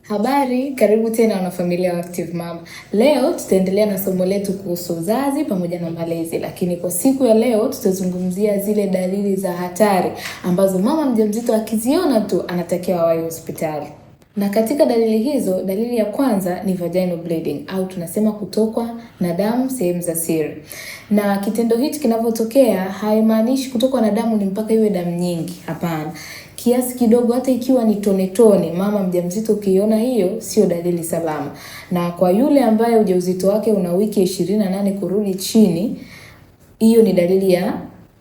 Habari, karibu tena wanafamilia wa Active Mama. Leo tutaendelea na somo letu kuhusu uzazi pamoja na malezi, lakini kwa siku ya leo tutazungumzia zile dalili za hatari ambazo mama mjamzito akiziona tu anatakiwa awahi hospitali. Na katika dalili hizo, dalili ya kwanza ni vaginal bleeding au tunasema kutokwa na damu sehemu za siri. Na kitendo hichi kinavyotokea haimaanishi kutokwa na damu ni mpaka iwe damu nyingi, hapana. Kiasi kidogo, hata ikiwa ni tone tone, mama mjamzito ukiiona hiyo sio dalili salama. Na kwa yule ambaye ujauzito wake una wiki 28 kurudi chini, hiyo ni dalili ya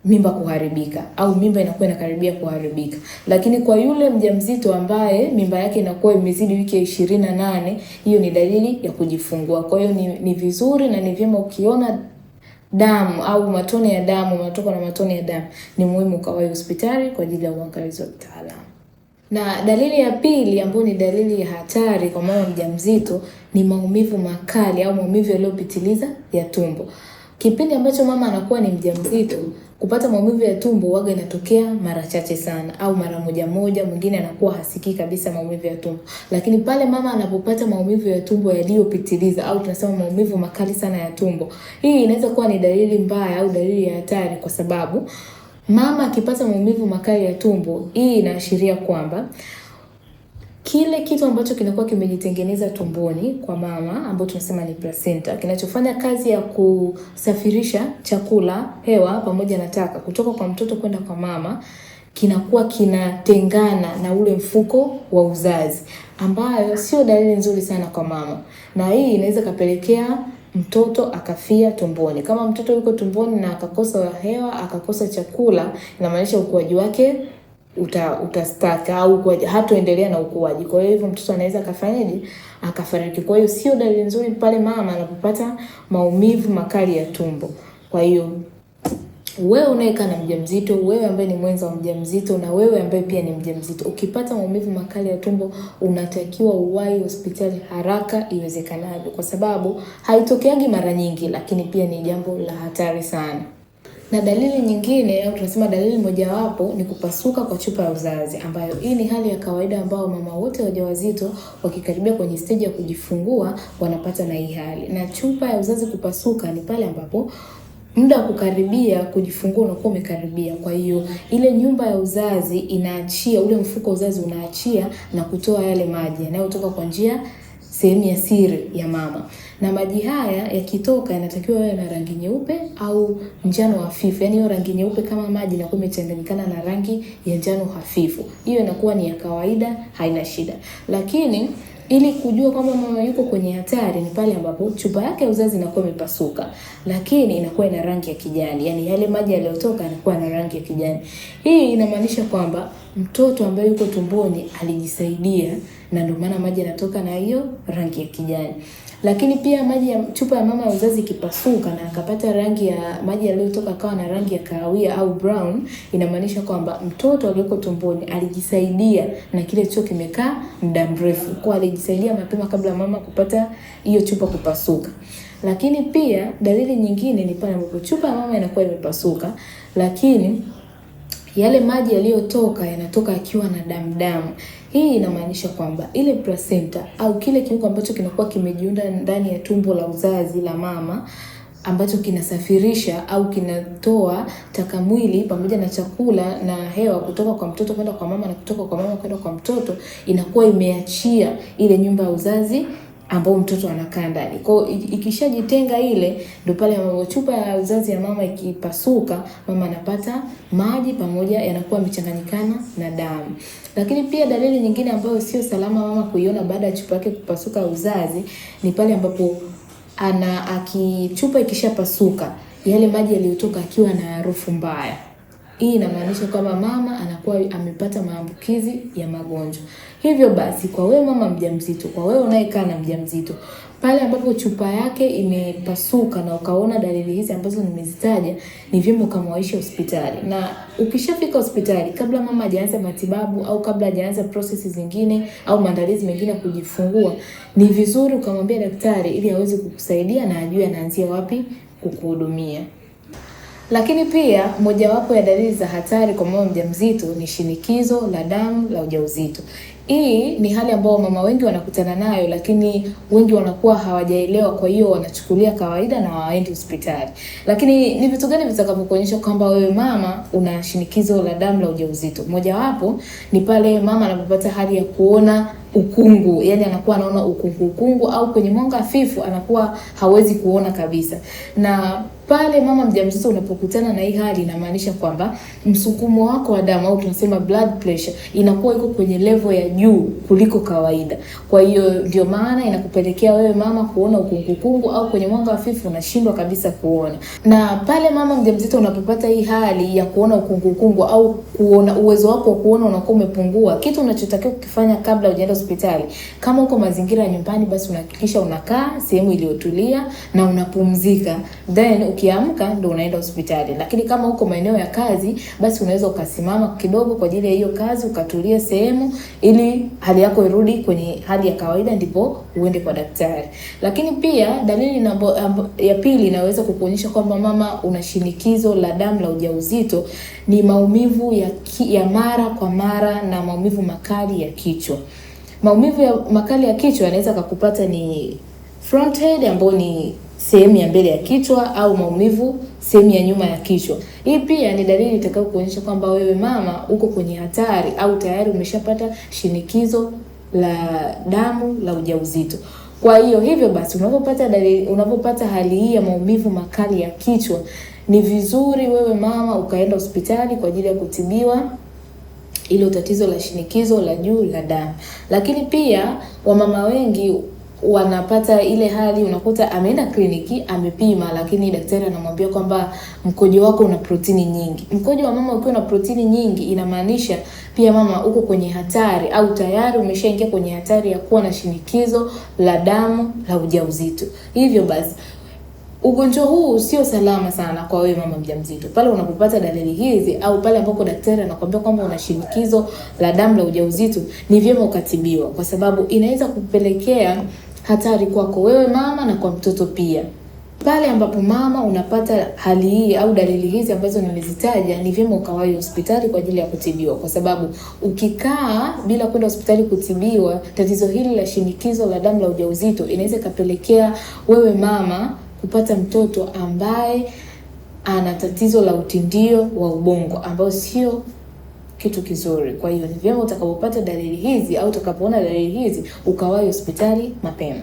mimba kuharibika au mimba inakuwa inakaribia kuharibika. Lakini kwa yule mjamzito ambaye mimba yake inakuwa imezidi wiki ya 28, hiyo ni dalili ya kujifungua. Kwa hiyo ni vizuri na ni vyema ukiona damu au matone ya damu, unatoka na matone ya damu, ni muhimu ukawahi hospitali kwa ajili ya uangalizi wa kitaalamu. Na dalili ya pili ambayo ni dalili ya hatari kwa mama mjamzito ni maumivu makali au maumivu yaliyopitiliza ya tumbo. Kipindi ambacho mama anakuwa ni mjamzito, kupata maumivu ya tumbo waga inatokea mara chache sana au mara moja moja, mwingine anakuwa hasikii kabisa maumivu ya tumbo. Lakini pale mama anapopata maumivu ya tumbo yaliyopitiliza au tunasema maumivu makali sana ya tumbo, hii inaweza kuwa ni dalili mbaya au dalili ya hatari, kwa sababu mama akipata maumivu makali ya tumbo, hii inaashiria kwamba kile kitu ambacho kinakuwa kimejitengeneza tumboni kwa mama ambacho tunasema ni placenta, kinachofanya kazi ya kusafirisha chakula, hewa pamoja na taka kutoka kwa mtoto kwenda kwa mama, kinakuwa kinatengana na ule mfuko wa uzazi, ambayo sio dalili nzuri sana kwa mama, na hii inaweza kapelekea mtoto akafia tumboni. Kama mtoto yuko tumboni na akakosa hewa, akakosa chakula, inamaanisha ukuaji wake utastaka au hatoendelea na ukuaji. Kwa hiyo hivyo mtoto anaweza akafanyaje? Akafariki. Kwa hiyo sio dalili nzuri pale mama anapopata maumivu makali ya tumbo. Kwa hiyo wewe unayekaa na mjamzito, wewe ambaye ni mwenza wa mjamzito na wewe ambaye pia ni mjamzito, ukipata maumivu makali ya tumbo unatakiwa uwahi hospitali haraka iwezekanavyo, kwa sababu haitokeagi mara nyingi, lakini pia ni jambo la hatari sana. Na dalili nyingine au tunasema dalili mojawapo ni kupasuka kwa chupa ya uzazi, ambayo hii ni hali ya kawaida ambao mama wote wajawazito wakikaribia kwenye stage ya kujifungua wanapata na hii hali. Na chupa ya uzazi kupasuka ni pale ambapo muda wa kukaribia kujifungua unakuwa umekaribia. Kwa hiyo ile nyumba ya uzazi inaachia, ule mfuko wa uzazi unaachia na kutoa yale maji yanayotoka kwa njia sehemu ya siri ya mama. Na maji haya yakitoka yanatakiwa yawe na rangi nyeupe au njano hafifu. Yaani hiyo rangi nyeupe kama maji inakuwa imechanganyikana na rangi ya njano hafifu. Hiyo inakuwa ni ya kawaida, haina shida. Lakini ili kujua kwamba mama yuko kwenye hatari ni pale ambapo chupa yake ya uzazi inakuwa imepasuka, lakini inakuwa ina rangi ya kijani. Yaani yale maji yaliyotoka yanakuwa na rangi ya kijani. Hii inamaanisha kwamba mtoto ambaye yuko tumboni alijisaidia na ndio maana maji yanatoka na hiyo rangi ya kijani. Lakini pia maji ya chupa ya mama ya uzazi ikipasuka na akapata rangi ya maji yaliyotoka akawa na rangi ya kahawia au brown, inamaanisha kwamba mtoto aliyeko tumboni alijisaidia na kile choo kimekaa muda mrefu. Kwa alijisaidia mapema kabla mama kupata hiyo chupa kupasuka. Lakini pia dalili nyingine ni pale ambapo chupa ya mama inakuwa imepasuka, lakini yale maji yaliyotoka yanatoka yakiwa na damu damu. Hii inamaanisha kwamba ile placenta au kile kiungo ambacho kinakuwa kimejiunda ndani ya tumbo la uzazi la mama ambacho kinasafirisha au kinatoa taka mwili pamoja na chakula na hewa kutoka kwa mtoto kwenda kwa mama na kutoka kwa mama kwenda kwa mtoto, inakuwa imeachia ile nyumba ya uzazi ambao mtoto anakaa ndani. Kwa hiyo ikishajitenga ile, ndio pale ambapo chupa ya uzazi ya mama ikipasuka, mama anapata maji pamoja yanakuwa yamechanganyikana na damu. Lakini pia dalili nyingine ambayo sio salama mama kuiona baada ya chupa yake kupasuka uzazi ni pale ambapo chupa ikishapasuka, yale maji yaliyotoka akiwa na harufu mbaya. Hii inamaanisha kwamba mama anakuwa amepata maambukizi ya magonjwa. Hivyo basi kwa wewe mama mjamzito, kwa wewe unayekaa na mjamzito, pale ambapo chupa yake imepasuka na ukaona dalili hizi ambazo nimezitaja, ni vyema ukamwaisha hospitali. Na ukishafika hospitali, kabla mama hajaanza matibabu au kabla hajaanza process zingine au maandalizi mengine ya kujifungua, ni vizuri ukamwambia daktari ili aweze kukusaidia na ajue anaanzia wapi kukuhudumia. Lakini pia mojawapo ya dalili za hatari kwa mama mjamzito ni shinikizo la damu la ujauzito. Hii ni hali ambayo mama wengi wanakutana nayo, lakini wengi wanakuwa hawajaelewa, kwa hiyo wanachukulia kawaida na hawaendi hospitali. Lakini ni vitu gani vitakavyokuonyesha kwamba wewe mama una shinikizo la damu la ujauzito? Mojawapo ni pale mama anapopata hali ya kuona ukungu, yani anakuwa anaona ukungu ukungu, au kwenye mwanga hafifu anakuwa hawezi kuona kabisa. Na pale mama mjamzito unapokutana na hii hali, inamaanisha kwamba msukumo wako wa damu au tunasema blood pressure inakuwa iko kwenye level ya juu kuliko kawaida. Kwa hiyo ndio maana inakupelekea wewe mama kuona ukungu ukungu, au kwenye mwanga hafifu unashindwa kabisa kuona. Na pale mama mjamzito unapopata hii hali ya kuona ukungu ukungu au kuona uwezo wako wa kuona unakuwa umepungua, kitu unachotakiwa kukifanya kabla hujaenda hospitali, kama uko mazingira ya nyumbani, basi unahakikisha unakaa sehemu iliyotulia na unapumzika, then ukiamka ndo unaenda hospitali. Lakini kama uko maeneo ya kazi, basi unaweza ukasimama kidogo kwa ajili ya hiyo kazi, ukatulia sehemu ili hali yako irudi kwenye hali ya kawaida, ndipo uende kwa daktari. Lakini pia dalili ya pili inaweza kukuonyesha kwamba mama una shinikizo la damu la ujauzito ni maumivu ya mara kwa mara na maumivu makali ya kichwa. Maumivu ya makali ya kichwa yanaweza kukupata ni front head ambayo ni sehemu ya mbele ya kichwa au maumivu sehemu ya nyuma ya kichwa. Hii pia ni dalili itakayokuonyesha kwamba wewe mama uko kwenye hatari au tayari umeshapata shinikizo la damu la ujauzito. Kwa hiyo hivyo basi, unapopata dalili, unapopata hali hii ya maumivu makali ya kichwa, ni vizuri wewe mama ukaenda hospitali kwa ajili ya kutibiwa ilo tatizo la shinikizo la juu la damu. Lakini pia wamama wengi wanapata ile hali, unakuta ameenda kliniki amepima, lakini daktari anamwambia kwamba mkojo wako una protini nyingi. Mkojo wa mama ukiwa na protini nyingi, inamaanisha pia mama uko kwenye hatari au tayari umeshaingia kwenye hatari ya kuwa na shinikizo la damu la ujauzito. Hivyo basi ugonjwa huu sio salama sana kwa wewe mama mjamzito. Pale unapopata dalili hizi au pale ambapo daktari anakuambia kwamba una shinikizo la damu la ujauzito, ni vyema ukatibiwa, kwa sababu inaweza kupelekea hatari kwako wewe mama na kwa mtoto pia. Pale ambapo mama unapata hali hii au dalili hizi ambazo nimezitaja, ni vyema ukawahi hospitali kwa ajili ya kutibiwa, kwa sababu ukikaa bila kwenda hospitali kutibiwa, tatizo hili la shinikizo la damu la ujauzito inaweza ikapelekea wewe mama kupata mtoto ambaye ana tatizo la utindio wa ubongo ambao sio kitu kizuri. Kwa hiyo ni vyema utakapopata dalili hizi au utakapoona dalili hizi ukawahi hospitali mapema.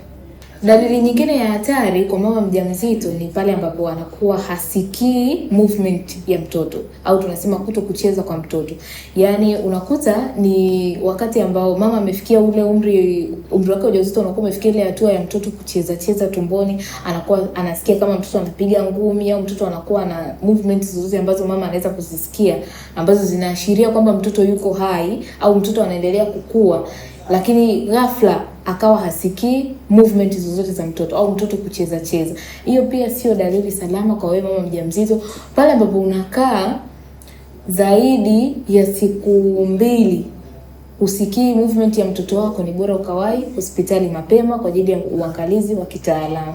Dalili nyingine ya hatari kwa mama mjamzito ni pale ambapo anakuwa hasikii movement ya mtoto au tunasema kuto kucheza kwa mtoto. Yaani unakuta ni wakati ambao mama amefikia ule umri wake ujauzito unakuwa umefikia ile hatua ya mtoto kucheza cheza tumboni, anakuwa anasikia kama mtoto anapiga ngumi au mtoto anakuwa na movement zozote ambazo mama anaweza kuzisikia ambazo zinaashiria kwamba mtoto yuko hai au mtoto anaendelea kukua, lakini ghafla akawa hasikii movement zozote za mtoto au mtoto kucheza cheza. Hiyo pia sio dalili salama kwa wewe mama mjamzito. Pale ambapo unakaa zaidi ya siku 2 usikii movement ya mtoto wako, ni bora ukawahi hospitali mapema kwa ajili ya uangalizi wa kitaalamu.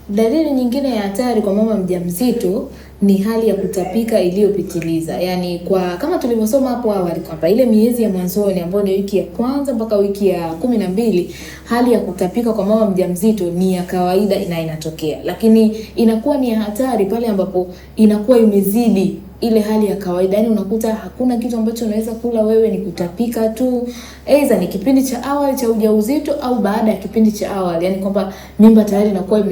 Dalili nyingine ya hatari kwa mama mjamzito ni hali ya kutapika iliyopitiliza. Yaani kwa kama tulivyosoma hapo awali kwamba ile miezi ya mwanzoni ambayo ni wiki ya kwanza mpaka wiki ya 12, hali ya kutapika kwa mama mjamzito ni ya kawaida na inatokea. Lakini inakuwa ni ya hatari pale ambapo inakuwa imezidi ile hali ya kawaida. Yaani unakuta hakuna kitu ambacho unaweza kula wewe, ni kutapika tu. Aidha ni kipindi cha awali cha ujauzito au baada ya kipindi cha awali, yaani kwamba mimba tayari inakuwa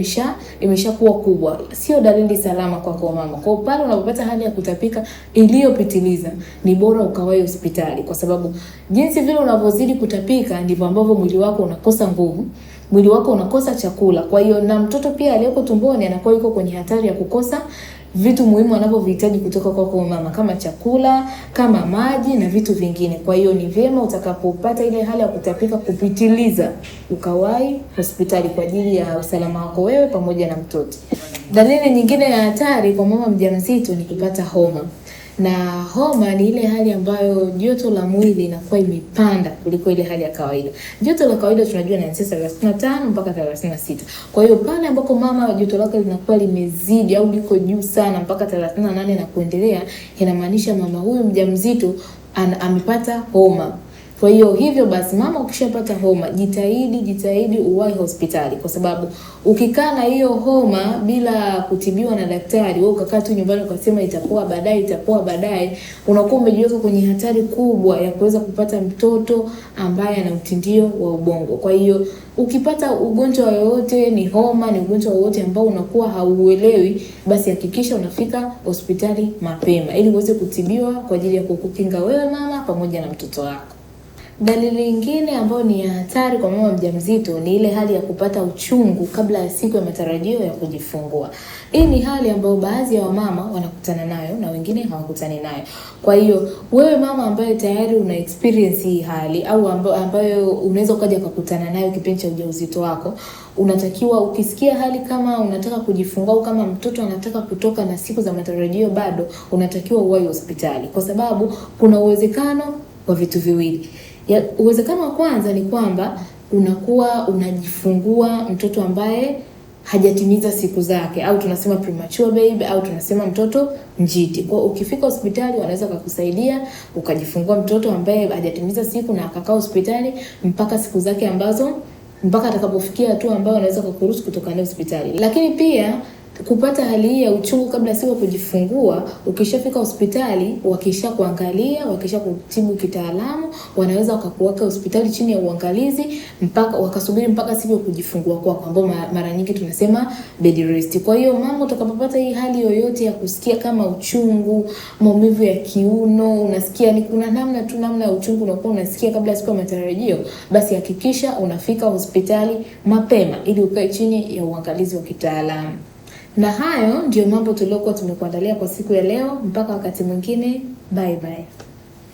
imeshakuwa kubwa. Sio dalili salama kwako mama. Kwa pale unapopata hali ya kutapika iliyopitiliza, ni bora ukawahi hospitali, kwa sababu jinsi vile unavyozidi kutapika ndivyo ambavyo mwili wako unakosa nguvu, mwili wako unakosa chakula. Kwa hiyo na mtoto pia aliyeko tumboni anakuwa yuko kwenye hatari ya kukosa vitu muhimu anavyohitaji kutoka kwako mama, kama chakula, kama maji na vitu vingine. Kwa hiyo ni vyema utakapopata ile hali ya kutapika kupitiliza ukawahi hospitali kwa ajili ya usalama wako wewe pamoja na mtoto. Dalili nyingine ya hatari kwa mama mjamzito ni kupata homa. Na homa ni ile hali ambayo joto la mwili inakuwa imepanda kuliko ile hali ya kawaida. Joto la kawaida tunajua ni 35 mpaka 36. Kwa hiyo pale ambapo mama joto lake linakuwa limezidi au liko juu sana mpaka 38 na kuendelea, inamaanisha mama huyu mjamzito amepata homa. Kwa hiyo hivyo basi, mama, ukishapata homa jitahidi, jitahidi uwahi hospitali, kwa sababu ukikaa na hiyo homa bila kutibiwa na daktari, wewe ukakaa tu nyumbani ukasema itapoa baadaye, itapoa baadaye, unakuwa umejiweka kwenye hatari kubwa ya kuweza kupata mtoto ambaye ana utindio wa ubongo. Kwa hiyo ukipata ugonjwa wowote, ni homa, ni ugonjwa wowote ambao unakuwa hauuelewi, basi hakikisha unafika hospitali mapema ili uweze kutibiwa kwa ajili ya kukukinga wewe mama pamoja na mtoto wako. Dalili nyingine ambayo ni ya hatari kwa mama mjamzito ni ile hali ya kupata uchungu kabla ya siku ya matarajio ya kujifungua. Hii ni hali ambayo baadhi ya wamama wanakutana nayo na wengine hawakutani nayo. Kwa hiyo wewe mama ambaye tayari una experience hii hali au ambayo unaweza ukaja kukutana nayo kipindi cha ujauzito wako, unatakiwa ukisikia hali kama unataka kujifungua au kama mtoto anataka kutoka na siku za matarajio bado, unatakiwa uwahi hospitali kwa sababu kuna uwezekano wa vitu viwili. Uwezekano wa kwanza ni kwamba unakuwa unajifungua mtoto ambaye hajatimiza siku zake, au tunasema premature baby, au tunasema mtoto njiti. Kwa ukifika hospitali wanaweza kukusaidia ukajifungua mtoto ambaye hajatimiza siku na akakaa hospitali mpaka siku zake ambazo mpaka atakapofikia hatua ambayo wanaweza kukuruhusu kutoka naye hospitali. Lakini pia kupata hali hii ya uchungu kabla siku ya kujifungua, ukishafika hospitali, wakisha kuangalia, wakisha kutibu kitaalamu, wanaweza wakakuweka hospitali chini ya uangalizi mpaka wakasubiri mpaka siku ya kujifungua kwako, ambao mara nyingi tunasema bed rest. Kwa hiyo mama, utakapopata hii hali yoyote ya kusikia kama uchungu, maumivu ya kiuno, unasikia ni kuna namna tu namna ya uchungu unakuwa unasikia kabla siku ya matarajio, basi hakikisha unafika hospitali mapema ili ukae chini ya uangalizi wa kitaalamu. Na hayo ndiyo mambo tuliokuwa tumekuandalia kwa siku ya leo. Mpaka wakati mwingine, bye bye.